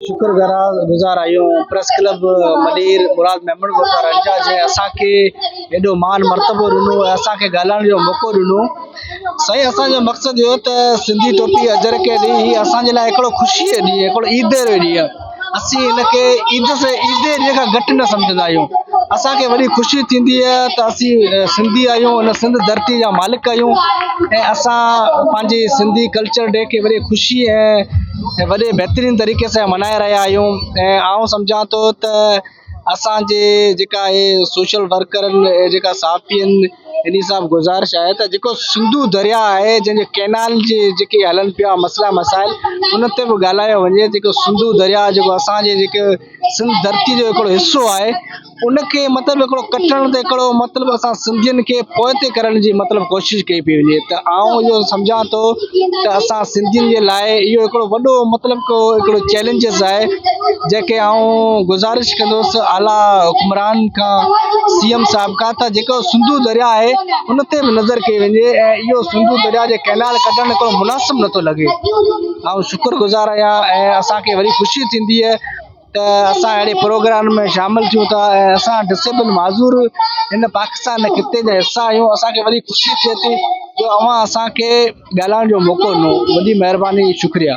شڪر گذار آهيون پريس ڪلب ملير مراد ميمڻ ڳوٺ وارن جا جنهن اسان کي ايڏو مان مرتبو ڏنو ۽ اسان کي ڳالهائڻ جو موقعو ڏنو سائين اسان جو مقصد اهو ته سنڌي ٽوپي اجرڪ ڏينهن هي اسان جي لاء هڪڙو خوشي جو ڏينهن هڪڙو عيد جو ڏينهن آهي اسين هن کي عيد سي عيد جي ڏينهن کان گهٽ نه سمجهندا آهيون اسان کي وڏي خوشي ٿيندي آهي ته اسين سنڌي آهيون هن سنڌ ڌرتي جا مالڪ آهيون ۽ اسان پنهنجي سنڌي ڪلچر ڊي کي وڏي خوشي ۽ وڏي بهترين طريقي سان ملهائي رهيا آهيون ۽ آئون سمجهان ٿو ته اسان جي جيڪا اهي سوشل ورڪر آهن اهي جيڪا صحافي آهن انهي سان گذارش آهي ته جيڪو سنڌو درياء آهي جنهن جي ڪينال جي جيڪي هلن پيا مسئلا مسائل ان تي به ڳالهايو وڃي جيڪو سنڌو درياء جيڪو اسان جي جيڪي سنڌ ڌرتي جو هڪڙو حصو آهي ان کي مطلب هڪڙو ڪٽڻ تي هڪڙو مطلب اسان سنڌين کي پوئتي ڪرڻ جي مطلب ڪوشش ڪئي پئي وڃي ته آئون اهو سمجهان ٿو ته اسان سنڌين جي لاء اهو هڪڙو وڏو مطلب ڪو هڪڙو چئلينجز آهي جنهن کي آئون گذارش ڪندس اعليٰ حڪمران کان سي ايم صاحب کان ته جيڪو سنڌو درياء آهي ان تي به نظر ڪئي وڃي ۽ اهو سنڌو درياء جي ڪئنال ڪڍڻ هڪڙو مناسب نٿو لڳي آئون شڪر گذار آهيان ۽ اسان کي وڏي خوشي ٿيندي آهي ته اسان اهڙي پروگرام ۾ شامل ٿيون ٿا ۽ اسان ڊسيبل معذور هن پاڪستان خطي جا حصا آهيون اسان کي وڏي خوشي ٿئي ٿي جو اوهان اسان کي ڳالهائڻ جو موقعو ڏنو وڏي مهرباني شڪريا.